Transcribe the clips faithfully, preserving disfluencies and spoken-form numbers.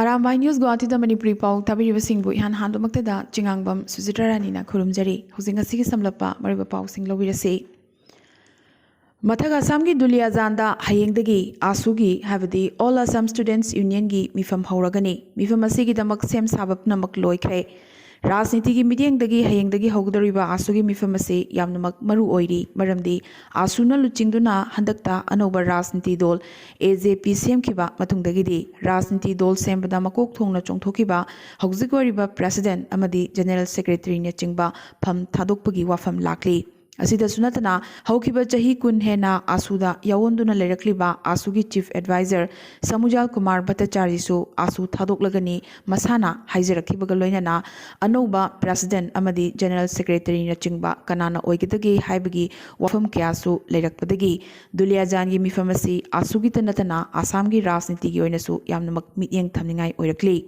Arambai news ꯒꯨꯋꯥꯍꯥꯇꯤꯗ Manipuri ꯄꯥꯎ ꯊꯥꯕꯤꯔꯤꯕꯁꯤꯡꯕꯨ ꯏꯍꯥꯟ ꯍꯥꯟꯕꯃꯛꯇꯗ ꯆꯤꯉꯥꯡꯕꯝ ꯁꯨꯖꯤꯇ꯭ꯔ ꯔꯥꯅꯤꯅ ꯈꯨꯔꯨꯝꯖꯔꯤ꯫ ꯍꯧꯖꯤꯛ ꯉꯁꯤꯒꯤ ꯁꯝꯂꯞꯄ ꯃꯔꯨꯑꯣꯏꯕ ꯄꯥꯎꯁꯤꯡ ꯂꯧꯕꯤꯔꯁꯤ꯫ ꯃꯊꯛ ꯑꯁꯥꯝꯒꯤ ꯗꯨꯂꯤꯌꯥꯖꯥꯟꯗ ꯍꯌꯦꯡꯗꯒꯤ ꯑꯥꯁꯨꯒꯤ, ꯍꯥꯏꯕꯗꯤ All Assam Students Unionꯒꯤ ꯃꯤꯐꯝ ꯍꯧꯔꯒꯅꯤ꯫ ꯃꯤꯐꯝ ꯑꯁꯤꯒꯤꯗꯃꯛ ꯁꯦꯝ ꯁꯥꯕ ꯄꯨꯝꯅꯃꯛ ꯂꯣꯏꯈ꯭ꯔꯦ꯫ ꯔꯥꯖꯅꯤꯇꯤꯒꯤ ꯃꯤꯠꯌꯦꯡꯗꯒꯤ ꯍꯌꯦꯡꯗꯒꯤ ꯍꯧꯒꯗꯧꯔꯤꯕ ꯑꯥꯁꯨꯒꯤ ꯃꯤꯐꯝ ꯑꯁꯤ ꯌꯥꯝꯅꯃꯛ ꯃꯔꯨ ꯑꯣꯏꯔꯤ, ꯃꯔꯝꯗꯤ ꯑꯥꯁꯨꯅ ꯂꯨꯆꯤꯡꯗꯨꯅ ꯍꯟꯗꯛꯇ ꯑꯅꯧꯕ ꯔꯥꯖꯅꯤꯇꯤ ꯗꯣꯜ A J P ꯁꯦꯝꯈꯤꯕ ꯃꯇꯨꯡꯗꯒꯤꯗꯤ ꯔꯥꯖꯅꯤꯇꯤ ꯗꯣꯜ ꯁꯦꯝꯕꯗ ꯃꯀꯣꯛ ꯊꯣꯡꯅ ꯆꯣꯡꯊꯣꯛꯈꯤꯕ ꯍꯧꯖꯤꯛ ꯑꯣꯏꯔꯤꯕ President ꯑꯃꯗꯤ General Secretaryꯅꯆꯤꯡꯕ ꯐꯝ ꯊꯥꯗꯣꯛꯄꯒꯤ ꯋꯥꯐꯝ ꯂꯥꯛꯂꯤ꯫ ꯑꯁꯤꯗꯁꯨ ꯅꯠꯇꯅ, ꯍꯧꯈꯤꯕ ꯆꯍꯤ ꯀꯨꯟ ꯍꯦꯟꯅ ꯑꯥꯁꯨꯗ ꯌꯥꯑꯣꯟꯗꯨꯅ ꯂꯩꯔꯛꯂꯤꯕ ꯑꯥꯁꯨꯒꯤ Chief Advisor ꯁꯃꯨꯖꯥꯜ ꯀꯨꯃꯥꯔ ꯚꯠꯇꯆꯥꯔꯤꯁꯨ ꯑꯥꯁꯨ ꯊꯥꯗꯣꯛꯂꯒꯅꯤ꯫ ꯃꯁꯥꯅ ꯍꯥꯏꯖꯔꯛꯈꯤꯕꯒ ꯂꯣꯏꯅꯅ ꯑꯅꯧꯕ President ꯑꯃꯗꯤ General Secretaryꯅꯆꯤꯡꯕ ꯀꯅꯥꯅ ꯑꯣꯏꯒꯗꯒꯦ ꯍꯥꯏꯕꯒꯤ ꯋꯥꯐꯝ ꯀꯌꯥꯁꯨ ꯂꯩꯔꯛꯄꯗꯒꯤ ꯗꯨꯂꯤꯌꯥꯖꯥꯟꯒꯤ ꯃꯤꯐꯝ ꯑꯁꯤ ꯑꯥꯁꯨꯒꯤꯇ ꯅꯠꯇꯅ ꯑꯁꯥꯝꯒꯤ ꯔꯥꯖꯅꯤꯇꯤꯒꯤ ꯑꯣꯏꯅꯁꯨ ꯌꯥꯝꯅꯃꯛ ꯃꯤꯠꯌꯦꯡ ꯊꯝꯅꯤꯡꯉꯥꯏ ꯑꯣꯏꯔꯛꯂꯤ꯫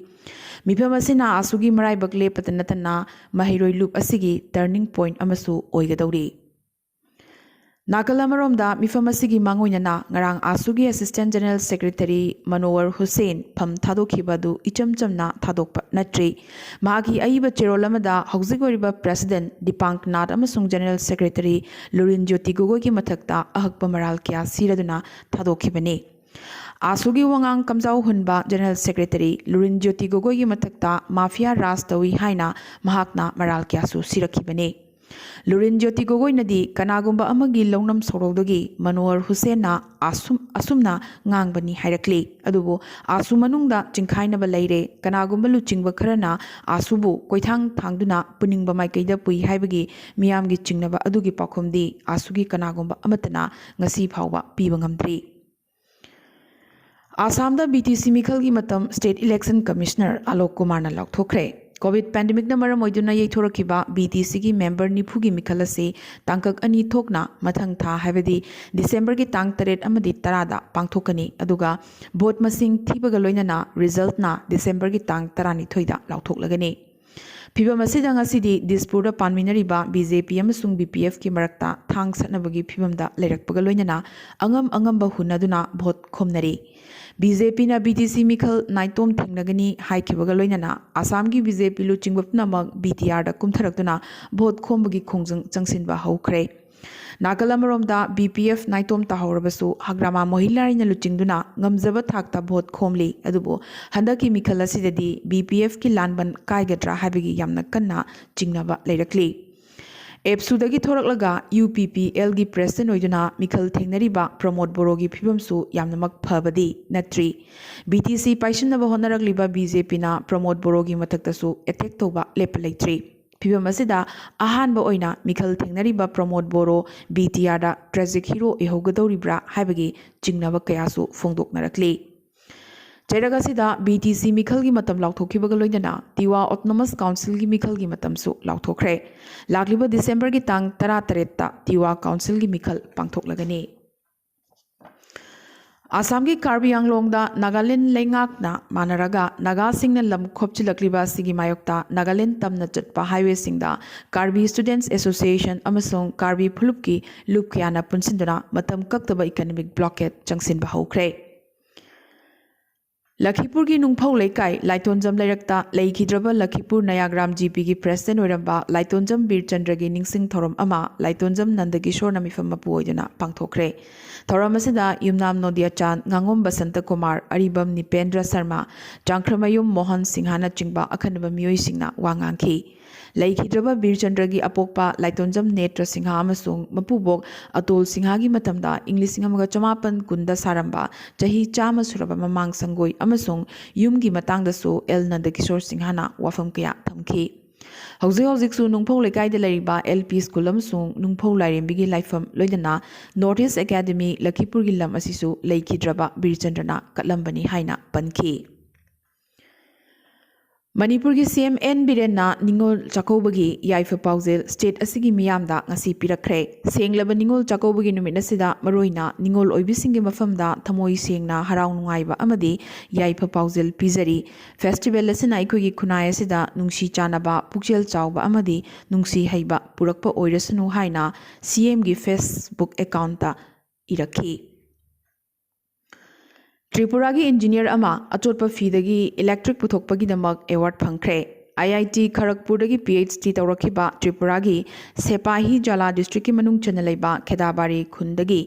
ꯃꯤꯐꯝ ꯑꯁꯤꯅ ꯑꯥꯁꯨꯒꯤ ꯃꯔꯥꯏꯕꯛ ꯂꯦꯞꯄꯗ ꯅꯠꯇꯅ ꯃꯍꯩꯔꯣꯏ ꯂꯨꯞ ꯑꯁꯤꯒꯤ turning point ꯑꯃꯁꯨ ꯑꯣꯏꯒꯗꯧꯔꯤ꯫ ꯅꯥꯀꯜ ꯑꯃꯔꯣꯝꯗ, ꯃꯤꯐꯝ ꯑꯁꯤꯒꯤ ꯃꯥꯡꯑꯣꯏꯅꯅ ꯉꯔꯥꯡ ꯑꯥꯁꯨꯒꯤ Assistant General Secretary ꯃꯅꯣꯋꯔ ꯍꯨꯁꯦꯟ ꯐꯝ ꯊꯥꯗꯣꯛꯈꯤꯕ ꯑꯗꯨ ꯏꯆꯝ ꯆꯝꯅ ꯊꯥꯗꯣꯛꯄ ꯅꯠꯇ꯭ꯔꯤ꯫ ꯃꯍꯥꯛꯀꯤ ꯑꯏꯕ ꯆꯦꯔꯣꯜ ꯑꯃꯗ ꯍꯧꯖꯤꯛ ꯑꯣꯏꯔꯤꯕ President ꯗꯤꯄꯥꯡꯛ ꯅꯥꯠ ꯑꯃꯁꯨꯡ General Secretary ꯂꯨꯔꯤꯟ ꯖ꯭ꯌꯣꯇꯤ ꯒꯣꯒꯣꯏꯒꯤ ꯃꯊꯛꯇ ꯑꯍꯛꯄ ꯃꯔꯥꯜ ꯀꯌꯥ ꯁꯤꯔꯗꯨꯅ ꯊꯥꯗꯣꯛꯈꯤꯕꯅꯤ꯫ ꯑꯥꯁꯨꯒꯤ ꯋꯥꯉꯥꯡ ꯀꯝꯖꯥꯎ ꯍꯨꯟꯕ General Secretary ꯂꯨꯔꯤꯟ ꯖ꯭ꯌꯣꯇꯤ ꯒꯣꯒꯣꯏꯒꯤ ꯃꯊꯛꯇ ꯃꯥꯐꯤꯌꯥ ꯔꯥꯖ ꯇꯧꯏ ꯍꯥꯏꯅ ꯃꯍꯥꯛꯅ ꯃꯔꯥꯜ ꯀꯌꯥꯁꯨ ꯁꯤꯔꯛꯈꯤꯕꯅꯤ꯫ ꯂꯨꯔꯤꯟ ꯖ꯭ꯌꯣꯇꯤ ꯒꯣꯒꯣꯏꯅꯗꯤ ꯀꯅꯥꯒꯨꯝꯕ ꯑꯃꯒꯤ ꯂꯧꯅꯝ ꯁꯧꯔꯧꯗꯒꯤ ꯃꯅꯣꯍꯔ ꯍꯨꯁꯦꯟꯅ ꯑꯁꯨꯝ, ꯑꯁꯨꯝꯅ ꯉꯥꯡꯕꯅꯤ ꯍꯥꯏꯔꯛꯂꯤ꯫ ꯑꯗꯨꯕꯨ ꯑꯥꯁꯨ ꯃꯅꯨꯡꯗ ꯆꯤꯡꯈꯥꯏꯅꯕ ꯂꯩꯔꯦ, ꯀꯅꯥꯒꯨꯝꯕ ꯂꯨꯆꯤꯡꯕ ꯈꯔꯅ ꯑꯥꯁꯨꯕꯨ ꯀꯣꯏꯊꯥꯡ ꯊꯥꯡꯗꯨꯅ ꯄꯨꯅꯤꯡꯕ ꯃꯥꯏꯀꯩꯗ ꯄꯨꯏ ꯍꯥꯏꯕꯒꯤ ꯃꯤꯌꯥꯝꯒꯤ ꯆꯤꯡꯅꯕ ꯑꯗꯨꯒꯤ ꯄꯥꯎꯈꯨꯝꯗꯤ ꯑꯥꯁꯨꯒꯤ ꯀꯅꯥꯒꯨꯝꯕ ꯑꯃꯠꯇꯅ ꯉꯁꯤ ꯐꯥꯎꯕ ꯄꯤꯕ ꯉꯝꯗ꯭ꯔꯤ꯫ ꯑꯁꯥꯝꯗ B T C ꯃꯤꯈꯜꯒꯤ ꯃꯇꯝ State Election Commissioner ꯑꯂꯣꯛ ꯀꯨꯃꯥꯔꯅ ꯂꯥꯎꯊꯣꯛꯈ꯭ꯔꯦ꯫ Covid pandemicꯅ ꯃꯔꯝ ꯑꯣꯏꯗꯨꯅ ꯌꯩꯊꯣꯔꯛꯈꯤꯕ B T Cꯒꯤ member ꯅꯤꯐꯨꯒꯤ ꯃꯤꯈꯜ ꯑꯁꯤ ꯇꯥꯡꯀꯛ ꯑꯅꯤ ꯊꯣꯛꯅ ꯃꯊꯪ ꯊꯥ, ꯍꯥꯏꯕꯗꯤ Decemberꯒꯤ ꯇꯥꯡ ꯇꯔꯦꯠ ꯑꯃꯗꯤ ꯇꯔꯥꯗ ꯄꯥꯡꯊꯣꯛꯀꯅꯤ꯫ ꯑꯗꯨꯒ vote ꯃꯁꯤꯡ ꯊꯤꯕꯒ ꯂꯣꯏꯅꯅ resultꯅ Decemberꯒꯤ ꯇꯥꯡ ꯇꯔꯥꯅꯤꯊꯣꯏꯗ ꯂꯥꯎꯊꯣꯛꯂꯒꯅꯤ꯫ ꯐꯤꯚꯝ ꯑꯁꯤꯗ ꯉꯁꯤꯗꯤ ꯗꯤꯁꯄꯨꯔꯗ ꯄꯥꯟꯃꯤꯟꯅꯔꯤꯕ B J P ꯑꯃꯁꯨꯡ B P Fꯀꯤ ꯃꯔꯛꯇ ꯊꯥꯡ ꯁꯠꯅꯕꯒꯤ ꯐꯤꯚꯝꯗ ꯂꯩꯔꯛꯄꯒ ꯂꯣꯏꯅꯅ ꯑꯉꯝ ꯑꯉꯝꯕ ꯍꯨꯟꯅꯗꯨꯅ vote ꯈꯣꯝꯅꯔꯤ꯫ ꯕꯤ ꯖꯦ ꯄꯤꯅ ꯕꯤ ꯇꯤ ꯁꯤ ꯃꯤꯈꯜ ꯅꯥꯏꯇꯣꯝ ꯊꯦꯡꯅꯒꯅꯤ ꯍꯥꯏꯈꯤꯕꯒ ꯂꯣꯏꯅꯅ ꯑꯁꯥꯝꯒꯤ ꯕꯤ ꯖꯦ ꯄꯤ ꯂꯨꯆꯤꯡꯕ ꯄꯨꯝꯅꯃꯛ ꯕꯤ ꯇꯤ ꯑꯥꯔꯗ ꯀꯨꯝꯊꯔꯛꯇꯨꯅ ꯚꯣꯠ ꯈꯣꯝꯕꯒꯤ ꯈꯣꯡꯖꯪ ꯆꯪꯁꯤꯟꯕ ꯍꯧꯈ꯭ꯔꯦ꯫ ꯅꯥꯀꯜ ꯑꯃꯔꯣꯝꯗ ꯕꯤ ꯄꯤ ꯑꯦꯐ ꯅꯥꯏꯇꯣꯝ ꯇꯥꯍꯧꯔꯕꯁꯨ ꯍꯒ꯭ꯔꯥꯃꯥ ꯃꯣꯍꯤꯂꯥꯔꯤꯅ ꯂꯨꯆꯤꯡꯗꯨꯅ ꯉꯝꯖꯕ ꯊꯥꯛꯇ ꯚꯣꯠ ꯈꯣꯝꯂꯤ꯫ ꯑꯗꯨꯕꯨ ꯍꯟꯗꯛꯀꯤ ꯃꯤꯈꯜ ꯑꯁꯤꯗꯗꯤ ꯕꯤ ꯄꯤ ꯑꯦꯐꯀꯤ ꯂꯥꯟꯕꯟ ꯀꯥꯏꯒꯗ꯭ꯔꯥ ꯍꯥꯏꯕꯒꯤ ꯌꯥꯝꯅ ꯀꯟꯅ ꯆꯤꯡꯅꯕ ꯂꯩꯔꯛꯂꯤ꯫ ꯑꯦꯞꯁꯨꯗꯒꯤ ꯊꯣꯔꯛꯂꯒ ꯌꯨ ꯄꯤ ꯄꯤ ꯑꯦꯜꯒꯤ ꯄ꯭ꯔꯦꯁꯤꯗꯦꯟꯠ ꯑꯣꯏꯗꯨꯅ ꯃꯤꯈꯜ ꯊꯦꯡꯅꯔꯤꯕ ꯄ꯭ꯔꯃꯣꯗ ꯕꯣꯔꯣꯒꯤ ꯐꯤꯕꯝꯁꯨ ꯌꯥꯝꯅꯃꯛ ꯐꯕꯗꯤ ꯅꯠꯇ꯭ꯔꯤ꯫ ꯕꯤ ꯇꯤ ꯁꯤ ꯄꯥꯏꯁꯤꯟꯅꯕ ꯍꯣꯠꯅꯔꯛꯂꯤꯕ ꯕꯤ ꯖꯦ ꯄꯤꯅ ꯄ꯭ꯔꯃꯣꯗ ꯕꯣꯔꯣꯒꯤ ꯃꯊꯛꯇꯁꯨ ꯑꯦꯇꯦꯛ ꯇꯧꯕ ꯂꯦꯞꯄ ꯂꯩꯇ꯭ꯔꯤ꯫ ꯐꯤꯕꯝ ꯑꯁꯤꯗ ꯑꯍꯥꯟꯕ ꯑꯣꯏꯅ ꯃꯤꯈꯜ ꯊꯦꯡꯅꯔꯤꯕ ꯄ꯭ꯔꯃꯣꯗ ꯕꯣꯔꯣ ꯕꯤ ꯇꯤ ꯑꯥꯔꯗ ꯇ꯭ꯔꯦꯖꯤꯛ ꯍꯤꯔꯣ ꯑꯣꯏꯍꯧꯒꯗꯧꯔꯤꯕ꯭ꯔꯥ ꯍꯥꯏꯕꯒꯤ ꯆꯤꯡꯅꯕ ꯀꯌꯥꯁꯨ ꯐꯣꯡꯗꯣꯛꯅꯔꯛꯂꯤ꯫ ꯆꯩꯔꯛ ꯑꯁꯤꯗ ꯕꯤ ꯇꯤ ꯁꯤ ꯃꯤꯈꯜꯒꯤ ꯃꯇꯝ ꯂꯥꯎꯊꯣꯛꯈꯤꯕꯒ ꯂꯣꯏꯅꯅ ꯇꯤꯋꯥ ꯑꯣꯇꯣꯅꯣꯃꯁ ꯀꯥꯎꯟꯁꯤꯜꯒꯤ ꯃꯤꯈꯜꯒꯤ ꯃꯇꯝꯁꯨ ꯂꯥꯎꯊꯣꯛꯈ꯭ꯔꯦ꯫ ꯂꯥꯛꯂꯤꯕ ꯗꯤꯁꯦꯝꯕꯔꯒꯤ ꯇꯥꯡ ꯇꯔꯥꯇꯔꯦꯠꯇ ꯇꯤꯋꯥ ꯀꯥꯎꯟꯁꯤꯜꯒꯤ ꯃꯤꯈꯜ ꯄꯥꯡꯊꯣꯛꯂꯒꯅꯤ꯫ ꯑꯁꯥꯝꯒꯤ ꯀꯥꯔꯕꯤ ꯑꯪꯂꯣꯡꯗ ꯅꯥꯒꯥꯂꯦꯟ ꯂꯩꯉꯥꯛꯅ ꯃꯥꯟꯅꯔꯒ ꯅꯥꯒꯥꯁꯤꯡꯅ ꯂꯝ ꯈꯣꯞꯆꯤꯜꯂꯛꯂꯤꯕ ꯑꯁꯤꯒꯤ ꯃꯥꯌꯣꯛꯇ ꯅꯥꯒꯥꯂꯦꯟ ꯇꯝꯅ ꯆꯠꯄ ꯍꯥꯏꯋꯦꯁꯤꯡꯗ ꯀꯥꯔꯕꯤ ꯁ꯭ꯇꯨꯗꯦꯟꯠꯁ ꯑꯦꯁꯣꯁꯤꯌꯦꯁꯟ ꯑꯃꯁꯨꯡ ꯀꯥꯔꯕꯤ ꯐꯨꯂꯨꯞꯀꯤ ꯂꯨꯞ ꯀꯌꯥꯅ ꯄꯨꯟꯁꯤꯟꯗꯨꯅ ꯃꯇꯝ ꯀꯛꯇꯕ ꯏꯀꯅꯣꯃꯤꯛ ꯕ꯭ꯂꯣꯀꯦꯠ ꯆꯪꯁꯤꯟꯕ ꯍꯧꯈ꯭ꯔꯦ꯫ ꯂꯈꯤꯄꯨꯔꯒꯤ ꯅꯨꯡꯐꯧ ꯂꯩꯀꯥꯏ ꯂꯥꯏꯇꯣꯟꯖꯝ ꯂꯩꯔꯛꯇ ꯂꯩꯈꯤꯗ꯭ꯔꯕ ꯂꯈꯤꯄꯨꯔ ꯅꯌꯥꯒ꯭ꯔꯥꯝ ꯖꯤ ꯄꯤꯒꯤ ꯄ꯭ꯔꯦꯁꯤꯗꯦꯟꯠ ꯑꯣꯏꯔꯝꯕ ꯂꯥꯏꯇꯣꯟꯖꯝ ꯕꯤꯔꯆꯟꯗ꯭ꯔꯒꯤ ꯅꯤꯡꯁꯤꯡ ꯊꯧꯔꯝ ꯑꯃ ꯂꯥꯏꯇꯣꯟꯖꯝ ꯅꯟꯗꯀꯤꯁꯣꯔꯅ ꯃꯤꯐꯝ ꯃꯄꯨ ꯑꯣꯏꯗꯨꯅ ꯄꯥꯡꯊꯣꯛꯈ꯭ꯔꯦ꯫ ꯊꯧꯔꯝ ꯑꯁꯤꯗ ꯌꯨꯝꯅꯥꯝ ꯅꯣꯗꯤꯌꯥꯆꯥꯟ, ꯉꯥꯉꯣꯝ ꯕꯁꯟꯇ ꯀꯨꯃꯥꯔ, ꯑꯔꯤꯕꯝ ꯅꯤꯄꯦꯟꯗ꯭ꯔ ꯁꯔꯃ, ꯆꯥꯡꯈ꯭ꯔꯃꯌꯨꯝ ꯃꯣꯍꯟ ꯁꯤꯡꯍꯅꯆꯤꯡꯕ ꯑꯈꯟꯅꯕ ꯃꯤꯑꯣꯏꯁꯤꯡꯅ ꯋꯥ ꯉꯥꯡꯈꯤ꯫ ꯂꯩꯈꯤꯗ꯭ꯔꯕ ꯕꯤꯔꯆꯟꯗ꯭ꯔꯒꯤ ꯑꯄꯣꯛꯄ ꯂꯥꯏꯇꯣꯟꯖꯝ ꯅꯦꯇ꯭ꯔ ꯁꯤꯡꯍ ꯑꯃꯁꯨꯡ ꯃꯄꯨꯕꯣꯛ ꯑꯇꯣꯜ ꯁꯤꯡꯍꯒꯤ ꯃꯇꯝꯗ ꯏꯪ ꯂꯤꯁꯤꯡ ꯑꯃꯒ ꯆꯃꯥꯄꯟ ꯀꯨꯟꯗ ꯁꯥꯔꯝꯕ ꯆꯍꯤ ꯆꯥꯝꯃ ꯁꯨꯔꯕ ꯃꯃꯥꯡ ꯁꯪꯒꯣꯏ ꯑꯃꯁꯨꯡ ꯌꯨꯝꯒꯤ ꯃꯇꯥꯡꯗꯁꯨ ꯑꯦꯜ ꯅꯟꯗꯀꯤꯁꯣꯔ ꯁꯤꯡꯍꯅ ꯋꯥꯐꯝ ꯀꯌꯥ ꯊꯝꯈꯤ꯫ ꯍꯧꯖꯤꯛ ꯍꯧꯖꯤꯛꯁꯨ ꯅꯨꯡꯐꯧ ꯂꯩꯀꯥꯏꯗ ꯂꯩꯔꯤꯕ ꯑꯦꯜ ꯄꯤ ꯁ꯭ꯀꯨꯜ ꯑꯃꯁꯨꯡ ꯅꯨꯡꯐꯧ ꯂꯥꯏꯔꯦꯝꯕꯤꯒꯤ ꯂꯥꯏꯐꯝ, ꯂꯣꯏꯅꯅ ꯅꯣꯔꯠ ꯏꯁ ꯑꯦꯀꯥꯗꯃꯤ ꯂꯈꯤꯄꯨꯔꯒꯤ ꯂꯝ ꯑꯁꯤꯁꯨ ꯂꯩꯈꯤꯗ꯭ꯔꯕ ꯕꯤꯔꯆꯟꯗ꯭ꯔꯅ ꯀꯠꯂꯝꯕꯅꯤ ꯍꯥꯏꯅ ꯄꯟꯈꯤ꯫ ꯃꯅꯤꯄꯨꯔꯒꯤ ꯁꯤ ꯑꯦꯝ ꯑꯦꯟ ꯕꯤꯔꯦꯟꯅ ꯅꯤꯉꯣꯜ ꯆꯥꯛꯀꯧꯕꯒꯤ ꯌꯥꯏꯐ ꯄꯥꯎꯖꯦꯜ ꯁ꯭ꯇꯦꯠ ꯑꯁꯤꯒꯤ ꯃꯤꯌꯥꯝꯗ ꯉꯁꯤ ꯄꯤꯔꯛꯈ꯭ꯔꯦ꯫ ꯁꯦꯡꯂꯕ ꯅꯤꯉꯣꯜ ꯆꯥꯛꯀꯧꯕꯒꯤ ꯅꯨꯃꯤꯠ ꯑꯁꯤꯗ ꯃꯔꯨꯑꯣꯏꯅ ꯅꯤꯉꯣꯜ ꯑꯣꯏꯕꯤꯁꯤꯡꯒꯤ ꯃꯐꯝꯗ ꯊꯃꯣꯏ ꯁꯦꯡꯅ ꯍꯔꯥꯎ ꯅꯨꯡꯉꯥꯏꯕ ꯑꯃꯗꯤ ꯌꯥꯏꯐ ꯄꯥꯎꯖꯦꯜ ꯄꯤꯖꯔꯤ꯫ ꯐꯦꯁꯇꯤꯚꯦꯜ ꯑꯁꯤꯅ ꯑꯩꯈꯣꯏꯒꯤ ꯈꯨꯟꯅꯥꯏ ꯑꯁꯤꯗ ꯅꯨꯡꯁꯤ ꯆꯥꯟꯅꯕ, ꯄꯨꯛꯆꯦꯜ ꯆꯥꯎꯕ ꯑꯃꯗꯤ ꯅꯨꯡꯁꯤ ꯍꯩꯕ ꯄꯨꯔꯛꯄ ꯑꯣꯏꯔꯁꯅꯨ ꯍꯥꯏꯅ ꯁꯤ ꯑꯦꯝꯒꯤ ꯐꯦꯁꯕꯨꯛ ꯑꯦꯀꯥꯎꯟꯠꯇ ꯏꯔꯛꯈꯤ꯫ ꯇ꯭ꯔꯤꯄꯨꯔꯥꯒꯤ ꯏꯟꯖꯤꯅꯤꯌꯔ ꯑꯃ ꯑꯆꯣꯠꯄ ꯐꯤꯗꯒꯤ ꯏꯂꯦꯛꯇ꯭ꯔꯤꯛ ꯄꯨꯊꯣꯛꯄꯒꯤꯗꯃꯛ ꯑꯦꯋꯥꯔꯗ ꯐꯪꯈ꯭ꯔꯦ꯫ ꯑꯥꯏ ꯑꯥꯏ ꯇꯤ ꯈꯔꯒꯄꯨꯔꯗꯒꯤ ꯄꯤ ꯑꯩꯆ ꯗꯤ ꯇꯧꯔꯛꯈꯤꯕ ꯇ꯭ꯔꯤꯄꯨꯔꯥꯒꯤ ꯁꯦꯄꯥꯍꯤ ꯖꯥꯂꯥ ꯗꯤꯁꯇ꯭ꯔꯤꯛꯀꯤ ꯃꯅꯨꯡ ꯆꯟꯅ ꯂꯩꯕ ꯈꯦꯗꯥꯕꯥꯔꯤ ꯈꯨꯟꯗꯒꯤ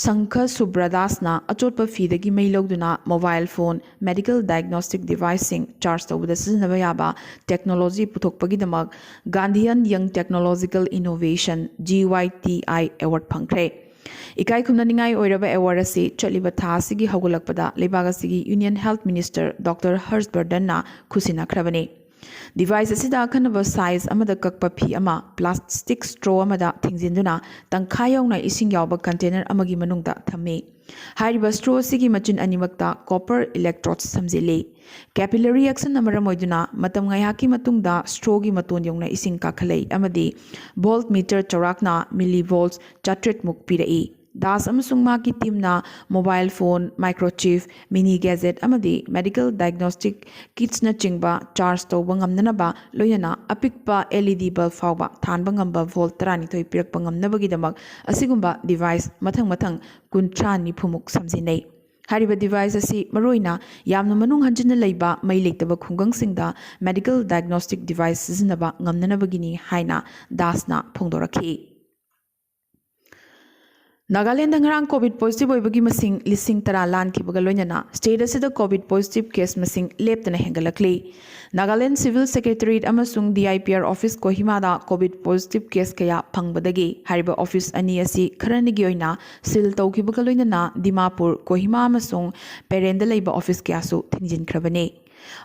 ꯁꯪꯈ ꯁꯨꯕ꯭ꯔꯗꯥꯁꯅ ꯑꯆꯣꯠꯄ ꯐꯤꯗꯒꯤ ꯃꯩ ꯂꯧꯗꯨꯅ ꯃꯣꯕꯥꯏꯜ ꯐꯣꯟ, ꯃꯦꯗꯤꯀꯦꯜ ꯗꯥꯏꯒꯅꯣꯁꯇꯤꯛ ꯗꯤꯚꯥꯏꯁꯁꯤꯡ ꯆꯥꯔꯖ ꯇꯧꯕꯗ ꯁꯤꯖꯤꯟꯅꯕ ꯌꯥꯕ ꯇꯦꯛꯅꯣꯂꯣꯖꯤ ꯄꯨꯊꯣꯛꯄꯒꯤꯗꯃꯛ ꯒꯥꯟꯙꯤꯌꯟ ꯌꯪ technological innovation, G Y T I, award ꯐꯪꯈ꯭ꯔꯦ꯫ ꯏꯀꯥꯏ ꯈꯨꯝꯅꯅꯤꯡꯉꯥꯏ ꯑꯣꯏꯔꯕ ꯑꯦꯋꯥꯔꯗ ꯑꯁꯤ ꯆꯠꯂꯤꯕ ꯊꯥ ꯑꯁꯤꯒꯤ ꯍꯧꯒꯠꯂꯛꯄꯗ ꯂꯩꯕꯥꯛ ꯑꯁꯤꯒꯤ ꯌꯨꯅꯤꯌꯟ ꯍꯦꯜꯊ ꯃꯤꯅꯤꯁꯇꯔ ꯗꯣꯛꯇꯔ ꯍꯔꯁ ꯕꯔꯗꯟꯅ ꯈꯨꯠꯁꯤꯟꯅꯈ꯭ꯔꯕꯅꯤ꯫ ꯗꯤꯚꯥꯏꯁ ꯑꯁꯤꯗ ꯑꯈꯟꯅꯕ ꯁꯥꯏꯖ ꯑꯃꯗ ꯀꯛꯄ ꯐꯤ ꯑꯃ ꯄ꯭ꯂꯥꯁꯇꯤꯛ ꯁ꯭ꯇ꯭ꯔꯣ ꯑꯃꯗ ꯊꯤꯡꯖꯤꯟꯗꯨꯅ ꯇꯪꯈꯥꯏ ꯌꯧꯅ ꯏꯁꯤꯡ ꯌꯥꯎꯕ ꯀꯟꯇꯦꯅꯔ ꯑꯃꯒꯤ ꯃꯅꯨꯡꯗ ꯊꯝꯃꯤ꯫ ꯍꯥꯏꯔꯤꯕ ꯁ꯭ꯇ꯭ꯔꯣ ꯑꯁꯤꯒꯤ ꯃꯆꯤꯟ ꯑꯅꯤꯃꯛꯇ ꯀꯣꯄꯔ ꯏꯂꯦꯛꯇ꯭ꯔꯣꯗ ꯁꯝꯖꯤꯜꯂꯤ꯫ ꯀꯦꯄꯤꯂꯔꯤ ꯑꯦꯛꯁꯟꯅ ꯃꯔꯝ ꯑꯣꯏꯗꯨꯅ ꯃꯇꯝ ꯉꯥꯏꯍꯥꯛꯀꯤ ꯃꯇꯨꯡꯗ ꯁ꯭ꯇ꯭ꯔꯣꯒꯤ ꯃꯇꯣꯟ ꯌꯧꯅ ꯏꯁꯤꯡ ꯀꯥꯈꯠꯂꯛꯏ ꯑꯃꯗꯤ ꯚꯣꯜꯠ ꯃꯤꯇꯔ ꯆꯥꯎꯔꯥꯛꯅ ꯃꯤꯂꯤ ꯚꯣꯜꯠ ꯆꯥꯇ꯭ꯔꯦꯠ ꯃꯨꯛ ꯄꯤꯔꯛꯏ꯫ ꯗꯥꯁ ꯑꯃꯁꯨꯡ ꯃꯍꯥꯛꯀꯤ ꯇꯤꯝꯅ ꯃꯣꯕꯥꯏꯜ ꯐꯣꯟ, ꯃꯥꯏꯀ꯭ꯔꯣꯆꯤꯞ, ꯃꯤꯅꯤ ꯒꯦꯖꯦꯠ ꯑꯃꯗꯤ ꯃꯦꯗꯤꯀꯦꯜ ꯗꯥꯏꯒꯅꯣꯁꯇꯤꯛ ꯀꯤꯠꯁꯅꯆꯤꯡꯕ ꯆꯥꯔꯖ ꯇꯧꯕ ꯉꯝꯅꯅꯕ, ꯂꯣꯏꯅꯅ ꯑꯄꯤꯛꯄ ꯑꯦꯜ ꯏ ꯗꯤ ꯕꯜꯕ ꯐꯥꯎꯕ ꯊꯥꯟꯕ ꯉꯝꯕ ꯚꯣꯜꯠ ꯇꯔꯥꯅꯤꯊꯣꯏ ꯄꯤꯔꯛꯄ ꯉꯝꯅꯕꯒꯤꯗꯃꯛ ꯑꯁꯤꯒꯨꯝꯕ ꯗꯤꯚꯥꯏꯁ ꯃꯊꯪ ꯃꯊꯪ ꯀꯨꯟꯊ꯭ꯔꯥ ꯅꯤꯐꯨꯃꯨꯛ ꯁꯝꯖꯤꯟꯅꯩ꯫ ꯍꯥꯏꯔꯤꯕ ꯗꯤꯚꯥꯏꯁ ꯑꯁꯤ ꯃꯔꯨꯑꯣꯏꯅ ꯌꯥꯝꯅ ꯃꯅꯨꯡ ꯍꯟꯖꯤꯟꯅ ꯂꯩꯕ ꯃꯩ ꯂꯩꯇꯕ ꯈꯨꯡꯒꯪꯁꯤꯡꯗ ꯃꯦꯗꯤꯀꯦꯜ ꯗꯥꯏꯒꯅꯣꯁꯇꯤꯛ ꯗꯤꯚꯥꯏꯁ ꯁꯤꯖꯤꯟꯅꯕ ꯉꯝꯅꯅꯕꯒꯤꯅꯤ ꯍꯥꯏꯅ ꯗꯥꯁꯅ ꯐꯣꯡꯗꯣꯔꯛꯈꯤ꯫ ꯅꯥꯒꯥꯂꯦꯟꯗ ꯉꯔꯥꯡ ꯀꯣꯚꯤꯗ ꯄꯣꯖꯤꯇꯤꯚ ꯑꯣꯏꯕꯒꯤ ꯃꯁꯤꯡ ꯂꯤꯁꯤꯡ ꯇꯔꯥ ꯂꯥꯟꯈꯤꯕꯒ ꯂꯣꯏꯅꯅ ꯁ꯭ꯇꯦꯠ ꯑꯁꯤꯗ ꯀꯣꯚꯤꯗ ꯄꯣꯖꯤꯇꯤꯚ ꯀꯦꯁ ꯃꯁꯤꯡ ꯂꯦꯞꯇꯅ ꯍꯦꯟꯒꯠꯂꯛꯂꯤ꯫ ꯅꯥꯒꯥꯂꯦꯟ ꯁꯤꯚꯤꯜ ꯁꯦꯀ꯭ꯔꯦꯇꯔꯤꯌꯦꯠ ꯑꯃꯁꯨꯡ D I P R office ꯀꯣꯍꯤꯃꯥꯗ ꯀꯣꯚꯤꯗ ꯄꯣꯖꯤꯇꯤꯚ ꯀꯦꯁ ꯀꯌꯥ ꯐꯪꯕꯗꯒꯤ ꯍꯥꯏꯔꯤꯕ ꯑꯣꯐꯤꯁ ꯑꯅꯤ ꯑꯁꯤ ꯈꯔꯅꯤꯒꯤ ꯑꯣꯏꯅ ꯁꯤꯜ ꯇꯧꯈꯤꯕꯒ ꯂꯣꯏꯅꯅ ꯗꯤꯃꯥꯄꯨꯔ, ꯀꯣꯍꯤꯃꯥ ꯑꯃꯁꯨꯡ ꯄꯦꯔꯦꯟꯗ ꯂꯩꯕ ꯑꯣꯐꯤꯁ ꯀꯌꯥꯁꯨ ꯊꯤꯡꯖꯤꯟꯈ꯭ꯔꯕꯅꯤ꯫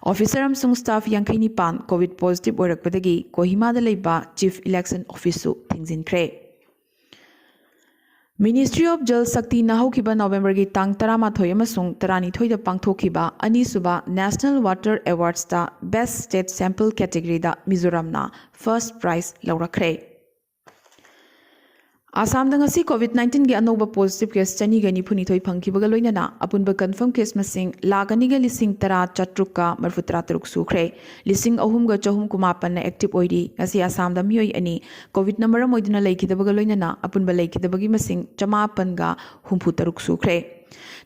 ꯑꯣꯐꯤꯁꯔ ꯑꯃꯁꯨꯡ ꯁ꯭ꯇꯥꯐ ꯌꯥꯡꯈꯩ ꯅꯤꯄꯥꯟ ꯀꯣꯚꯤꯗ ꯄꯣꯖꯤꯇꯤꯚ ꯑꯣꯏꯔꯛꯄꯗꯒꯤ ꯀꯣꯍꯤꯃꯥꯗ ꯂꯩꯕ chief election ꯑꯣꯐꯤꯁꯁꯨ ꯊꯤꯡꯖꯤꯟꯈ꯭ꯔꯦ꯫ Ministry of Jal ꯁꯛꯇꯤꯅ ꯍꯧꯈꯤꯕ ꯅꯣꯚꯦꯝꯕꯔꯒꯤ ꯇꯥꯡ ꯇꯔꯥꯃꯥꯊꯣꯏ ꯑꯃꯁꯨꯡ ꯇꯔꯥꯅꯤꯊꯣꯏꯗ ꯄꯥꯡꯊꯣꯛꯈꯤꯕ ꯑꯅꯤꯁꯨꯕ ꯅꯦꯁꯅꯦꯜ ꯋꯥꯇꯔ ꯑꯦꯋꯥꯔꯗꯁꯇ ꯕꯦꯁ ꯁ꯭ꯇꯦꯠ ꯁꯦꯝꯄꯜ ꯀꯦꯇꯦꯒꯣꯔꯤꯗ ꯃꯤꯖꯣꯔꯥꯝꯅ ꯐꯥꯔꯁꯠ ꯄ꯭ꯔꯥꯏꯖ ꯂꯧꯔꯛꯈ꯭ꯔꯦ꯫ ꯑꯁꯥꯝꯗ ꯉꯁꯤ ꯀꯣꯚꯤꯗ ꯅꯥꯏꯟꯇꯤꯟꯒꯤ ꯑꯅꯧꯕ ꯄꯣꯖꯤꯇꯤꯚ ꯀꯦꯁ ꯆꯅꯤꯒ ꯅꯤꯐꯨꯅꯤꯊꯣꯏ ꯐꯪꯈꯤꯕꯒ ꯂꯣꯏꯅꯅ ꯑꯄꯨꯟꯕ ꯀꯟꯐꯥꯔꯝ ꯀꯦꯁ ꯃꯁꯤꯡ ꯂꯥꯈ ꯑꯅꯤꯒ ꯂꯤꯁꯤꯡ ꯇꯔꯥ ꯆꯥꯇ꯭ꯔꯨꯛꯀ ꯃꯔꯤꯐꯨ ꯇꯔꯥ ꯇꯔꯨꯛ ꯁꯨꯈ꯭ꯔꯦ꯫ ꯂꯤꯁꯤꯡ ꯑꯍꯨꯝꯒ ꯆꯍꯨꯝ ꯀꯨꯟꯃꯥꯄꯟꯅ ꯑꯦꯛꯇꯤꯚ ꯑꯣꯏꯔꯤ꯫ ꯉꯁꯤ ꯑꯁꯥꯝꯗ ꯃꯤꯑꯣꯏ ꯑꯅꯤ ꯀꯣꯚꯤꯗꯅ ꯃꯔꯝ ꯑꯣꯏꯗꯨꯅ ꯂꯩꯈꯤꯗꯕꯒ ꯂꯣꯏꯅꯅ ꯑꯄꯨꯟꯕ ꯂꯩꯈꯤꯗꯕꯒꯤ ꯃꯁꯤꯡ ꯆꯃꯥꯄꯟꯒ ꯍꯨꯝꯐꯨ ꯇꯔꯨꯛ ꯁꯨꯈ꯭ꯔꯦ꯫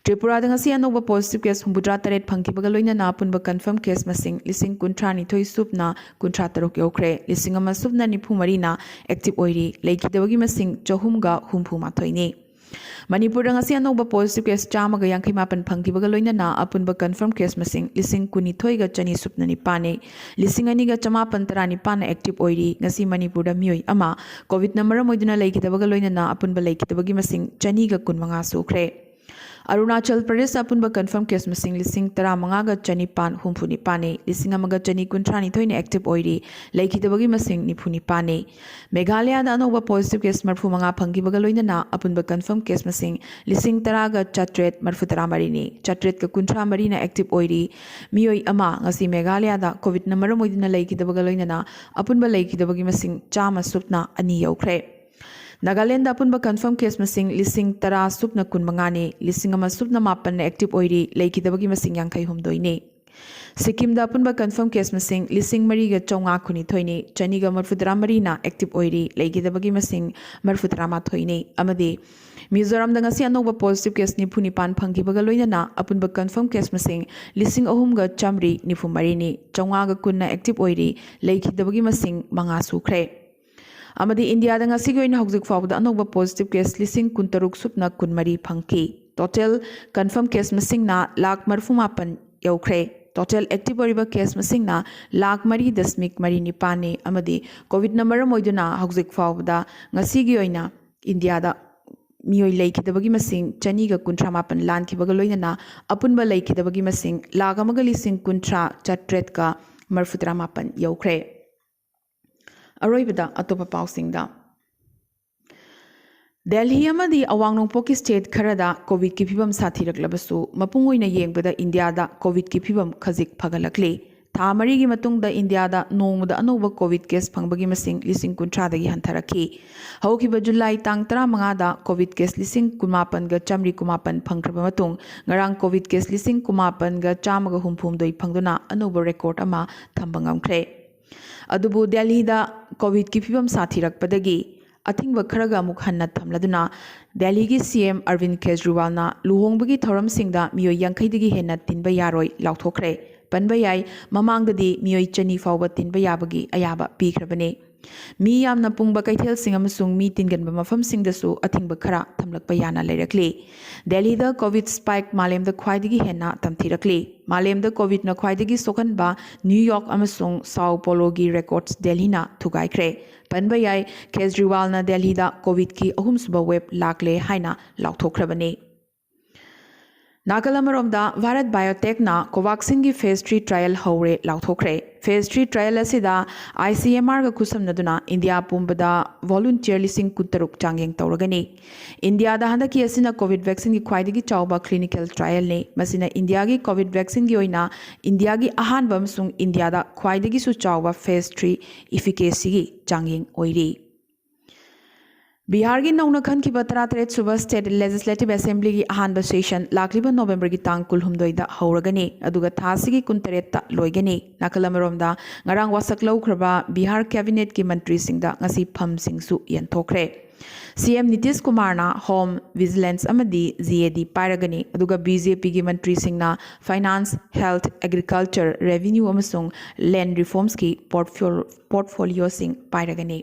ꯇ꯭ꯔꯤꯄꯨꯔꯥꯗ ꯉꯁꯤ ꯑꯅꯧꯕ positive case ꯍꯨꯝꯐꯨꯇꯔꯥ ꯇꯔꯦꯠ ꯐꯪꯈꯤꯕꯒ ꯂꯣꯏꯅꯅ ꯑꯄꯨꯟꯕ confirm case ꯃꯁꯤꯡ ꯂꯤꯁꯤꯡ ꯀꯨꯟꯊ꯭ꯔꯥ ꯅꯤꯊꯣꯏ ꯁꯨꯞꯅ ꯀꯨꯟꯊ꯭ꯔꯥ ꯇꯔꯨꯛ ꯌꯧꯈ꯭ꯔꯦ꯫ ꯂꯤꯁꯤꯡ ꯑꯃ ꯁꯨꯞꯅ ꯅꯤꯐꯨ ꯃꯔꯤꯅ active ꯑꯣꯏꯔꯤ꯫ ꯂꯩꯈꯤꯗꯕꯒꯤ ꯃꯁꯤꯡ ꯆꯍꯨꯝꯒ ꯍꯨꯝꯐꯨ ꯃꯥꯊꯣꯏꯅꯤ꯫ ꯃꯅꯤꯄꯨꯔꯗ ꯉꯁꯤ ꯑꯅꯧꯕ positive case ꯆꯥꯝꯃꯒ ꯌꯥꯡꯈꯩ ꯃꯥꯄꯟ ꯐꯪꯈꯤꯕꯒ ꯂꯣꯏꯅꯅ ꯑꯄꯨꯟꯕ confirm case ꯃꯁꯤꯡ ꯂꯤꯁꯤꯡ ꯀꯨꯟꯅꯤꯊꯣꯏꯒ ꯆꯅꯤ ꯁꯨꯞꯅ ꯅꯤꯄꯥꯟꯅꯤ꯫ ꯂꯤꯁꯤꯡ ꯑꯅꯤꯒ ꯆꯃꯥꯄꯟ ꯇꯔꯥꯅꯤꯄꯥꯟꯅ active ꯑꯣꯏꯔꯤ꯫ ꯉꯁꯤ ꯃꯅꯤꯄꯨꯔꯗ ꯃꯤꯑꯣꯏ ꯑꯃ COVIDꯅ ꯃꯔꯝ ꯑꯣꯏꯗꯨꯅ ꯂꯩꯈꯤꯗꯕꯒ ꯂꯣꯏꯅꯅ ꯑꯄꯨꯟꯕ ꯂꯩꯈꯤꯗꯕꯒꯤ ꯃꯁꯤꯡ ꯆꯅꯤꯒ ꯀꯨꯟꯃꯉꯥ ꯁꯨꯈ꯭ꯔꯦ꯫ ꯑꯔꯨꯅꯥꯆꯜ ꯄ꯭ꯔꯗꯦꯁꯇ ꯑꯄꯨꯟꯕ confirm case ꯃꯁꯤꯡ ꯂꯤꯁꯤꯡ ꯇꯔꯥꯃꯉꯥꯒ ꯆꯅꯤꯄꯥꯟ ꯍꯨꯝꯐꯨ ꯅꯤꯄꯥꯟꯅꯤ꯫ ꯂꯤꯁꯤꯡ ꯑꯃꯒ ꯆꯅꯤ ꯀꯨꯟꯊ꯭ꯔꯥ ꯅꯤꯊꯣꯏꯅ active ꯑꯣꯏꯔꯤ꯫ ꯂꯩꯈꯤꯗꯕꯒꯤ ꯃꯁꯤꯡ ꯅꯤꯐꯨ ꯅꯤꯄꯥꯟꯅꯤ꯫ ꯃꯦꯘꯥꯂꯌꯥꯗ ꯑꯅꯧꯕ positive case ꯃꯔꯤꯐꯨ ꯃꯉꯥ ꯐꯪꯈꯤꯕꯒ ꯂꯣꯏꯅꯅ ꯑꯄꯨꯟꯕ confirm case ꯃꯁꯤꯡ ꯂꯤꯁꯤꯡ ꯇꯔꯥꯒ ꯆꯥꯇ꯭ꯔꯦꯠ ꯃꯔꯤꯐꯨ ꯇꯔꯥ ꯃꯔꯤꯅꯤ꯫ ꯆꯥꯇ꯭ꯔꯦꯠꯀ ꯀꯨꯟꯊ꯭ꯔꯥ ꯃꯔꯤꯅ active ꯑꯣꯏꯔꯤ꯫ ꯃꯤꯑꯣꯏ ꯑꯃ ꯉꯁꯤ ꯃꯦꯘꯥꯂꯌꯥꯗ COVIDꯅ ꯃꯔꯝ ꯑꯣꯏꯗꯨꯅ ꯂꯩꯈꯤꯗꯕꯒ ꯂꯣꯏꯅꯅ ꯑꯄꯨꯟꯕ ꯂꯩꯈꯤꯗꯕꯒꯤ ꯃꯁꯤꯡ ꯆꯥꯝꯃ ꯁꯨꯞꯅ ꯑꯅꯤ ꯌꯧꯈ꯭ꯔꯦ꯫ ꯅꯥꯒꯥꯂꯦꯟꯗ ꯑꯄꯨꯟꯕ confirm case ꯃꯁꯤꯡ ꯂꯤꯁꯤꯡ ꯇꯔꯥ ꯁꯨꯞꯅ ꯀꯨꯟꯃꯉꯥꯅꯤ꯫ ꯂꯤꯁꯤꯡ ꯑꯃ ꯁꯨꯞꯅ ꯃꯥꯄꯟꯅ active ꯑꯣꯏꯔꯤ꯫ ꯂꯩꯈꯤꯗꯕꯒꯤ ꯃꯁꯤꯡ ꯌꯥꯡꯈꯩ ꯍꯨꯝꯗꯣꯏꯅꯤ꯫ ꯁꯤꯛꯀꯤꯝꯗ ꯑꯄꯨꯟꯕ confirm case ꯃꯁꯤꯡ ꯂꯤꯁꯤꯡ ꯃꯔꯤꯒ ꯆꯥꯝꯃꯉꯥ ꯀꯨꯟꯅꯤꯊꯣꯏꯅꯤ꯫ ꯆꯅꯤꯒ ꯃꯔꯤꯐꯨ ꯇꯔꯥ ꯃꯔꯤꯅ active ꯑꯣꯏꯔꯤ꯫ ꯂꯩꯈꯤꯗꯕꯒꯤ ꯃꯁꯤꯡ ꯃꯔꯤꯐꯨ ꯇꯔꯥ ꯃꯥꯊꯣꯏꯅꯤ꯫ ꯑꯃꯗꯤ ꯃꯤꯖꯣꯔꯥꯝꯗ ꯉꯁꯤ ꯑꯅꯧꯕ positive case ꯅꯤꯐꯨ ꯅꯤꯄꯥꯟ ꯐꯪꯈꯤꯕꯒ ꯂꯣꯏꯅꯅ ꯑꯄꯨꯟꯕ confirm case ꯃꯁꯤꯡ ꯂꯤꯁꯤꯡ ꯑꯍꯨꯝꯒ ꯆꯥꯝꯃꯔꯤ ꯅꯤꯐꯨ ꯃꯔꯤꯅꯤ꯫ ꯆꯥꯝꯃꯉꯥꯒ ꯀꯨꯟꯅ active ꯑꯣꯏꯔꯤ꯫ ꯂꯩꯈꯤꯗꯕꯒꯤ ꯃꯁꯤꯡ ꯃꯉꯥ ꯁꯨꯈ꯭ꯔꯦ꯫ ꯑꯃꯗꯤ ꯏꯟꯗꯤꯌꯥꯗ ꯉꯁꯤꯒꯤ ꯑꯣꯏꯅ ꯍꯧꯖꯤꯛ ꯐꯥꯎꯕꯗ ꯑꯅꯧꯕ positive case ꯂꯤꯁꯤꯡ ꯀꯨꯟꯇꯔꯨꯛ ꯁꯨꯞꯅ ꯀꯨꯟꯃꯔꯤ ꯐꯪꯈꯤ꯫ Total confirm case ꯃꯁꯤꯡꯅ ꯂꯥꯈ ꯃꯔꯤꯐꯨ ꯃꯥꯄꯟ ꯌꯧꯈ꯭ꯔꯦ꯫ Total active ꯑꯣꯏꯔꯤꯕ case ꯃꯁꯤꯡꯅ ꯂꯥꯈ ꯃꯔꯤ ꯗꯁꯃꯤꯛ ꯃꯔꯤ ꯅꯤꯄꯥꯟꯅꯤ꯫ ꯑꯃꯗꯤ COVIDꯅ ꯃꯔꯝ ꯑꯣꯏꯗꯨꯅ ꯍꯧꯖꯤꯛ ꯐꯥꯎꯕꯗ ꯉꯁꯤꯒꯤ ꯑꯣꯏꯅ ꯏꯟꯗꯤꯌꯥꯗ ꯃꯤꯑꯣꯏ ꯂꯩꯈꯤꯗꯕꯒꯤ ꯃꯁꯤꯡ ꯆꯅꯤꯒ ꯀꯨꯟꯊ꯭ꯔꯥ ꯃꯥꯄꯟ ꯂꯥꯟꯈꯤꯕꯒ ꯂꯣꯏꯅꯅ ꯑꯄꯨꯟꯕ ꯂꯩꯈꯤꯗꯕꯒꯤ ꯃꯁꯤꯡ ꯂꯥꯈ ꯑꯃꯒ ꯂꯤꯁꯤꯡ ꯀꯨꯟꯊ꯭ꯔꯥ ꯆꯥꯇ꯭ꯔꯦꯠꯀ ꯃꯔꯤꯐꯨ ꯇꯔꯥ ꯃꯥꯄꯟ ꯌꯧꯈ꯭ꯔꯦ꯫ ꯑꯔꯣꯏꯕꯗ ꯑꯇꯣꯞꯄ ꯄꯥꯎꯁꯤꯡꯗ꯫ ꯗꯦꯜꯍꯤ ꯑꯃꯗꯤ ꯑꯋꯥꯡ ꯅꯣꯡꯄꯣꯛꯀꯤ state ꯈꯔꯗ COVIDꯀꯤ ꯐꯤꯕꯝ ꯁꯥꯊꯤꯔꯛꯂꯕꯁꯨ, ꯃꯄꯨꯡ ꯑꯣꯏꯅ ꯌꯦꯡꯕꯗ ꯏꯟꯗꯤꯌꯥꯗ COVIDꯀꯤ ꯐꯤꯕꯝ ꯈꯖꯤꯛ ꯐꯒꯠꯂꯛꯂꯤ꯫ ꯊꯥ ꯃꯔꯤꯒꯤ ꯃꯇꯨꯡꯗ ꯏꯟꯗꯤꯌꯥꯗ ꯅꯣꯡꯃꯗ ꯑꯅꯧꯕ COVID case ꯐꯪꯕꯒꯤ ꯃꯁꯤꯡ ꯂꯤꯁꯤꯡ ꯀꯨꯟꯊ꯭ꯔꯥꯗꯒꯤ ꯍꯟꯊꯔꯛꯈꯤ꯫ ꯍꯧꯈꯤꯕ ꯖꯨꯂꯥꯏ ꯇꯥꯡ ꯇꯔꯥꯃꯉꯥꯗ COVID case ꯂꯤꯁꯤꯡ ꯀꯨꯟꯃꯥꯄꯟꯒ ꯆꯥꯝꯃꯔꯤ ꯀꯨꯟꯃꯥꯄꯟ ꯐꯪꯈ꯭ꯔꯕ ꯃꯇꯨꯡ, ꯉꯔꯥꯡ COVID case ꯂꯤꯁꯤꯡ ꯀꯨꯟꯃꯥꯄꯟꯒ ꯆꯥꯝꯃꯒ ꯍꯨꯝꯐꯨꯍꯨꯝꯗꯣꯏ ꯐꯪꯗꯨꯅ ꯑꯅꯧꯕ record ꯑꯃ ꯊꯝꯕ ꯉꯝꯈ꯭ꯔꯦ꯫ ꯑꯗꯨꯕꯨ ꯗꯦꯜꯍꯤꯗ COVIDꯀꯤ ꯐꯤꯕꯝ ꯁꯥꯊꯤꯔꯛꯄꯗꯒꯤ ꯑꯊꯤꯡꯕ ꯈꯔꯒ ꯑꯃꯨꯛ ꯍꯟꯅ ꯊꯝꯂꯗꯨꯅ ꯗꯦꯜꯂꯤꯒꯤ ꯁꯤ ꯑꯦꯝ ꯑꯔꯕꯤꯟ ꯀꯦꯖꯔꯤꯋꯥꯜꯅ ꯂꯨꯍꯣꯡꯕꯒꯤ ꯊꯧꯔꯝꯁꯤꯡꯗ ꯃꯤꯑꯣꯏ ꯌꯥꯡꯈꯩꯗꯒꯤ ꯍꯦꯟꯅ ꯇꯤꯟꯕ ꯌꯥꯔꯣꯏ ꯂꯥꯎꯊꯣꯛꯈ꯭ꯔꯦ꯫ ꯄꯟꯕ ꯌꯥꯏ, ꯃꯃꯥꯡꯗꯗꯤ ꯃꯤꯑꯣꯏ ꯆꯅꯤ ꯐꯥꯎꯕ ꯇꯤꯟꯕ ꯌꯥꯕꯒꯤ ꯑꯌꯥꯕ ꯄꯤꯈ꯭ꯔꯕꯅꯤ꯫ ꯃꯤ ꯌꯥꯝꯅ ꯄꯨꯡꯕ ꯀꯩꯊꯦꯜꯁꯤꯡ ꯑꯃꯁꯨꯡ ꯃꯤ ꯇꯤꯟꯒꯟꯕ ꯃꯐꯝꯁꯤꯡꯗꯁꯨ ꯑꯊꯤꯡꯕ ꯈꯔ ꯊꯝꯂꯛꯄ ꯌꯥꯅ ꯂꯩꯔꯛꯂꯤ꯫ ꯗꯦꯜꯂꯤꯗ ꯀꯣꯚꯤꯗ ꯁ꯭ꯄꯥꯏꯛ ꯃꯥꯂꯦꯝꯗ ꯈ꯭ꯋꯥꯏꯗꯒꯤ ꯍꯦꯟꯅ ꯇꯝꯊꯤꯔꯛꯂꯤ꯫ ꯃꯥꯂꯦꯝꯗ ꯀꯣꯚꯤꯗꯅ ꯈ꯭ꯋꯥꯏꯗꯒꯤ ꯁꯣꯛꯍꯟꯕ ꯅ꯭ꯌꯨ ꯌꯣꯔꯛ ꯑꯃꯁꯨꯡ ꯁꯥꯎ ꯄꯣꯂꯣꯒꯤ ꯔꯦꯀꯣꯔꯗꯁ ꯗꯦꯜꯂꯤꯅ ꯊꯨꯒꯥꯏꯈ꯭ꯔꯦ꯫ ꯄꯟꯕ ꯌꯥꯏ, ꯀꯦꯖꯔꯤꯋꯥꯜꯅ ꯗꯦꯜꯂꯤꯗ ꯀꯣꯚꯤꯗꯀꯤ ꯑꯍꯨꯝꯁꯨꯕ ꯋꯦꯕ ꯂꯥꯛꯂꯦ ꯍꯥꯏꯅ ꯂꯥꯎꯊꯣꯛꯈ꯭ꯔꯕꯅꯤ꯫ ꯅꯥꯀꯜ ꯑꯃꯔꯣꯝꯗ, ꯚꯥꯔꯠ ꯕꯥꯏꯑꯣꯇꯦꯛꯅ ꯀꯣꯚꯥꯛꯁꯤꯟꯒꯤ ꯐꯦꯖ ꯊ꯭ꯔꯤ ꯇ꯭ꯔꯥꯌꯦꯜ ꯍꯧꯔꯦ ꯂꯥꯎꯊꯣꯛꯈ꯭ꯔꯦ꯫ ꯐꯦꯖ ꯊ꯭ꯔꯤ ꯇ꯭ꯔꯥꯌꯦꯜ ꯑꯁꯤꯗ ꯑꯥꯏ ꯁꯤ ꯑꯦꯝ ꯑꯥꯔꯒ ꯈꯨꯠꯁꯝꯅꯗꯨꯅ ꯏꯟꯗꯤꯌꯥ ꯄꯨꯝꯕꯗ ꯚꯣꯂꯨꯟꯇꯤꯌꯔ ꯂꯤꯁꯤꯡ ꯀꯨꯟꯇꯔꯨꯛ ꯆꯥꯡꯌꯦꯡ ꯇꯧꯔꯒꯅꯤ꯫ ꯏꯟꯗꯤꯌꯥꯗ ꯍꯟꯗꯛꯀꯤ ꯑꯁꯤꯅ ꯀꯣꯚꯤꯗ ꯚꯦꯛꯁꯤꯟꯒꯤ ꯈ꯭ꯋꯥꯏꯗꯒꯤ ꯆꯥꯎꯕ ꯀ꯭ꯂꯤꯅꯤꯀꯦꯜ ꯇ꯭ꯔꯥꯌꯦꯜꯅꯤ꯫ ꯃꯁꯤꯅ ꯏꯟꯗꯤꯌꯥꯒꯤ ꯀꯣꯚꯤꯗ ꯚꯦꯛꯁꯤꯟꯒꯤ ꯑꯣꯏꯅ ꯏꯟꯗꯤꯌꯥꯒꯤ ꯑꯍꯥꯟꯕ ꯑꯃꯁꯨꯡ ꯏꯟꯗꯤꯌꯥꯗ ꯈ꯭ꯋꯥꯏꯗꯒꯤꯁꯨ ꯆꯥꯎꯕ ꯐꯦꯖ ꯊ꯭ꯔꯤ ꯏꯐꯤꯀꯦꯁꯤꯒꯤ ꯆꯥꯡꯌꯦꯡ ꯑꯣꯏꯔꯤ꯫ ꯕꯤꯍꯥꯔꯒꯤ ꯅꯧꯅ ꯈꯟꯈꯤꯕ ꯇꯔꯥꯇꯔꯦꯠ ꯁꯨꯕ ꯁ꯭ꯇꯦꯠ ꯂꯦꯖꯤꯁꯂꯦꯇꯤꯚ ꯑꯦꯁꯦꯝꯕ꯭ꯂꯤꯒꯤ ꯑꯍꯥꯟꯕ ꯁꯦꯁꯟ ꯂꯥꯛꯂꯤꯕ ꯅꯣꯕꯦꯝꯕꯔꯒꯤ ꯇꯥꯡ ꯀꯨꯟꯍꯨꯝꯗꯣꯏꯗ ꯍꯧꯔꯒꯅꯤ, ꯑꯗꯨꯒ ꯊꯥ ꯑꯁꯤꯒꯤ ꯀꯨꯟꯇꯔꯦꯠꯇ ꯂꯣꯏꯒꯅꯤ꯫ ꯅꯥꯀꯜ ꯑꯃꯔꯣꯝꯗ, ꯉꯔꯥꯡ ꯋꯥꯁꯛ ꯂꯧꯈ꯭ꯔꯕ ꯕꯤꯍꯥꯔ ꯀꯦꯕꯤꯅꯦꯠꯀꯤ ꯃꯟꯇ꯭ꯔꯤꯁꯤꯡꯗ ꯉꯁꯤ ꯐꯝꯁꯤꯡꯁꯨ ꯌꯦꯟꯊꯣꯛꯈ꯭ꯔꯦ꯫ ꯁꯤ ꯑꯦꯝ ꯅꯤꯇꯤꯁ ꯀꯨꯃꯥꯔꯅ ꯍꯣꯝ, ꯚꯤꯖꯤꯂꯦꯟꯁ ꯑꯃꯗꯤ ꯖꯤ ꯑꯦ ꯗꯤ ꯄꯥꯏꯔꯒꯅꯤ, ꯑꯗꯨꯒ ꯕꯤ ꯖꯦ ꯄꯤꯒꯤ ꯃꯟꯇ꯭ꯔꯤꯁꯤꯡꯅ ꯐꯥꯏꯅꯥꯟꯁ, ꯍꯦꯜꯊ, ꯑꯦꯒ꯭ꯔꯤꯀꯜꯆꯔ, ꯔꯦꯚꯤꯅ꯭ꯌꯨ ꯑꯃꯁꯨꯡ ꯂꯦꯟꯗ ꯔꯤꯐꯣꯔꯝꯁꯀꯤ ꯄꯣꯔꯠꯐꯣ-, ꯄꯣꯔꯠꯐꯣꯂꯤꯑꯣꯁꯤꯡ ꯄꯥꯏꯔꯒꯅꯤ꯫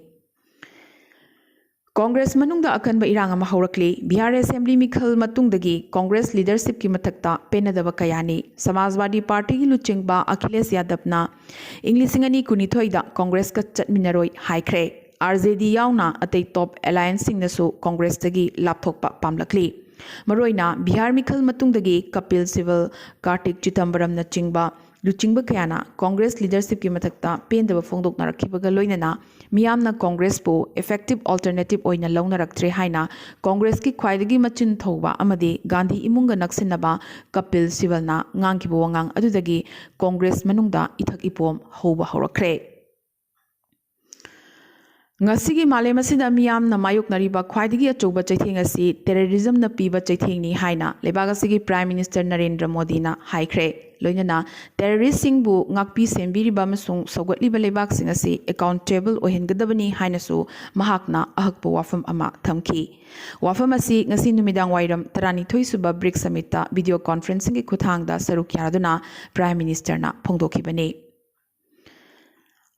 ꯀꯣꯡꯒ꯭ꯔꯦꯁ ꯃꯅꯨꯡꯗ ꯑꯀꯟꯕ ꯏꯔꯥꯡ ꯑꯃ ꯍꯧꯔꯛꯂꯤ꯫ ꯕꯤꯍꯥꯔ ꯑꯦꯁꯦꯝꯕ꯭ꯂꯤ ꯃꯤꯈꯜ ꯃꯇꯨꯡꯗꯒꯤ ꯀꯣꯡꯒ꯭ꯔꯦꯁ ꯂꯤꯗꯔꯁꯤꯞꯀꯤ ꯃꯊꯛꯇ ꯄꯦꯟꯅꯗꯕ ꯀꯌꯥꯅꯤ꯫ ꯁꯃꯥꯖꯋꯥꯗꯤ ꯄꯥꯔꯇꯤꯒꯤ ꯂꯨꯆꯤꯡꯕ ꯑꯈꯤꯂꯦꯁ ꯌꯥꯗꯕꯅ ꯏꯪ ꯂꯤꯁꯤꯡ ꯑꯅꯤ ꯀꯨꯟꯅꯤꯊꯣꯏꯗ ꯀꯣꯡꯒ꯭ꯔꯦꯁꯀ ꯆꯠꯃꯤꯟꯅꯔꯣꯏ ꯍꯥꯏꯈ꯭ꯔꯦ꯫ ꯑꯥꯔ ꯖꯦ ꯗꯤ ꯌꯥꯎꯅ ꯑꯇꯩ ꯇꯣꯞ ꯑꯦꯂꯥꯌꯟꯁꯁꯤꯡꯅꯁꯨ ꯀꯣꯡꯒ꯭ꯔꯦꯁꯇꯒꯤ ꯂꯥꯞꯊꯣꯛꯄ ꯄꯥꯝꯂꯛꯂꯤ꯫ ꯃꯔꯨꯑꯣꯏꯅ ꯕꯤꯍꯥꯔ ꯃꯤꯈꯜ ꯃꯇꯨꯡꯗꯒꯤ ꯀꯄꯤꯜ ꯁꯤꯕꯜ, ꯀꯥꯔꯇꯤꯛ ꯆꯤꯗꯝꯕꯔꯝꯅꯆꯤꯡꯕ ꯂꯨꯆꯤꯡꯕ ꯀꯌꯥꯅ ꯀꯣꯡꯒ꯭ꯔꯦꯁ ꯂꯤꯗꯔꯁꯤꯞꯀꯤ ꯃꯊꯛꯇ ꯄꯦꯟꯗꯕ ꯐꯣꯡꯗꯣꯛꯅꯔꯛꯈꯤꯕꯒ ꯂꯣꯏꯅꯅ ꯃꯤꯌꯥꯝꯅ ꯀꯣꯡꯒ꯭ꯔꯦꯁꯄꯨ ꯏꯐꯦꯛꯇꯤꯚ ꯑꯣꯜꯇꯔꯅꯦꯇꯤꯚ ꯑꯣꯏꯅ ꯂꯧꯅꯔꯛꯇ꯭ꯔꯦ ꯍꯥꯏꯅ ꯀꯣꯡꯒ꯭ꯔꯦꯁꯀꯤ ꯈ꯭ꯋꯥꯏꯗꯒꯤ ꯃꯆꯤꯟ ꯊꯧꯕ ꯑꯃꯗꯤ ꯒꯥꯟꯙꯤ ꯏꯃꯨꯡꯒ ꯅꯛꯁꯤꯟꯅꯕ ꯀꯄꯤꯜ ꯁꯤꯕꯜꯅ ꯉꯥꯡꯈꯤꯕ ꯋꯥꯉꯥꯡ ꯑꯗꯨꯗꯒꯤ ꯀꯣꯡꯒ꯭ꯔꯦꯁ ꯃꯅꯨꯡꯗ ꯏꯊꯛ ꯏꯄꯣꯝ ꯍꯧꯕ ꯍꯧꯔꯛꯈ꯭ꯔꯦ꯫ ꯉꯁꯤꯒꯤ ꯃꯥꯂꯦꯝ ꯑꯁꯤꯗ ꯃꯤꯌꯥꯝꯅ ꯃꯥꯌꯣꯛꯅꯔꯤꯕ ꯈ꯭ꯋꯥꯏꯗꯒꯤ ꯑꯆꯧꯕ ꯆꯩꯊꯦꯡ ꯑꯁꯤ ꯇꯦꯔꯣꯔꯤꯖꯝꯅ ꯄꯤꯕ ꯆꯩꯊꯦꯡꯅꯤ ꯍꯥꯏꯅ ꯂꯩꯕꯥꯛ ꯑꯁꯤꯒꯤ ꯄ꯭ꯔꯥꯏꯝ ꯃꯤꯅꯤꯁꯇꯔ ꯅꯔꯦꯟꯗ꯭ꯔ ꯃꯣꯗꯤꯅ ꯍꯥꯏꯈ꯭ꯔꯦ꯫ ꯂꯣꯏꯅꯅ ꯇꯦꯔꯣꯔꯤꯁꯁꯤꯡꯕꯨ ꯉꯥꯛꯄꯤ ꯁꯦꯟꯕꯤꯔꯤꯕ ꯑꯃꯁꯨꯡ ꯁꯧꯒꯠꯂꯤꯕ ꯂꯩꯕꯥꯛꯁꯤꯡ ꯑꯁꯤ ꯑꯦꯀꯥꯎꯟꯇꯦꯕꯜ ꯑꯣꯏꯍꯟꯒꯗꯕꯅꯤ ꯍꯥꯏꯅꯁꯨ ꯃꯍꯥꯛꯅ ꯑꯍꯛꯄ ꯋꯥꯐꯝ ꯑꯃ ꯊꯝꯈꯤ꯫ ꯋꯥꯐꯝ ꯑꯁꯤ ꯉꯁꯤ ꯅꯨꯃꯤꯗꯥꯡ ꯋꯥꯏꯔꯝ ꯇꯔꯥꯅꯤꯊꯣꯏ ꯁꯨꯕ ꯕ꯭ꯔꯤꯛꯁ ꯁꯃꯤꯠꯇ ꯚꯤꯗꯤꯑꯣ ꯀꯣꯟꯐꯔꯦꯟꯁꯤꯡꯒꯤ ꯈꯨꯠꯊꯥꯡꯗ ꯁꯔꯨꯛ ꯌꯥꯗꯨꯅ ꯄ꯭ꯔꯥꯏꯝ ꯃꯤꯅꯤꯁꯇꯔꯅ ꯐꯣꯡꯗꯣꯛꯈꯤꯕꯅꯤ꯫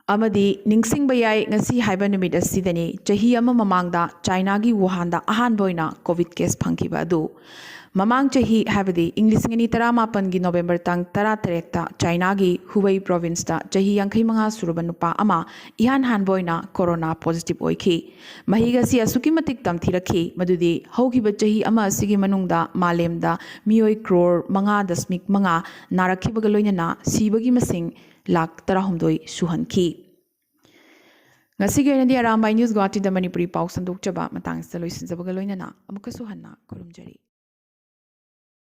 ꯑꯃꯗꯤ ꯅꯤꯡꯁꯤꯡꯕ ꯌꯥꯏ, ꯉꯁꯤ ꯍꯥꯏꯕ ꯅꯨꯃꯤꯠ ꯑꯁꯤꯗꯅꯤ ꯆꯍꯤ ꯑꯃ ꯃꯃꯥꯡꯗ ꯆꯥꯏꯅꯥꯒꯤ ꯋꯨꯍꯥꯟꯗ ꯑꯍꯥꯟꯕ ꯑꯣꯏꯅ ꯀꯣꯚꯤꯗ ꯀꯦꯁ ꯐꯪꯈꯤꯕ ꯑꯗꯨ꯫ ꯃꯃꯥꯡ ꯆꯍꯤ, ꯍꯥꯏꯕꯗꯤ ꯏꯪ ꯂꯤꯁꯤꯡ ꯑꯅꯤ ꯇꯔꯥꯃꯥꯄꯟꯒꯤ ꯅꯣꯕꯦꯝꯕꯔ ꯇꯥꯡ ꯇꯔꯥꯇꯔꯦꯠꯇ ꯆꯥꯏꯅꯥꯒꯤ ꯍꯨꯕꯩ ꯄ꯭ꯔꯣꯚꯤꯟꯁꯇ ꯆꯍꯤ ꯌꯥꯡꯈꯩ ꯃꯉꯥ ꯁꯨꯔꯕ ꯅꯨꯄꯥ ꯑꯃ ꯏꯍꯥꯟ ꯍꯥꯟꯕ ꯑꯣꯏꯅ ꯀꯣꯔꯣꯅꯥ ꯄꯣꯖꯤꯇꯤꯚ ꯑꯣꯏꯈꯤ꯫ ꯃꯍꯤꯛ ꯑꯁꯤ ꯑꯁꯨꯛꯀꯤ ꯃꯇꯤꯛ ꯇꯝꯊꯤꯔꯛꯈꯤ ꯃꯗꯨꯗꯤ ꯍꯧꯈꯤꯕ ꯆꯍꯤ ꯑꯃ ꯑꯁꯤꯒꯤ ꯃꯅꯨꯡꯗ ꯃꯥꯂꯦꯝꯗ ꯃꯤꯑꯣꯏ ꯀ꯭ꯔꯣꯔ ꯃꯉꯥ ꯗꯁꯃꯤꯛ ꯃꯉꯥ ꯅꯥꯔꯛꯈꯤꯕꯒ ꯂꯣꯏꯅꯅ ꯁꯤꯕꯒꯤ ꯃꯁꯤꯡ ꯂꯥꯈ ꯇꯔꯥꯍꯨꯝꯗꯣꯏ ꯁꯨꯍꯟꯈꯤ꯫ ꯉꯁꯤꯒꯤ ꯑꯣꯏꯅꯗꯤ ꯑꯔꯥꯝꯕꯥꯏ ꯅ꯭ꯌꯨꯁ ꯒꯨꯋꯥꯍꯥꯇꯤꯗ ꯃꯅꯤꯄꯨꯔꯤ ꯄꯥꯎ ꯁꯟꯗꯣꯛꯆꯕ ꯃꯇꯥꯡꯁꯤꯗ ꯂꯣꯏꯁꯤꯟꯖꯕꯒ ꯂꯣꯏꯅꯅ ꯑꯃꯨꯛꯀꯁꯨ ꯍꯟꯅ ꯈꯨꯔꯨꯝꯖꯔꯤ꯫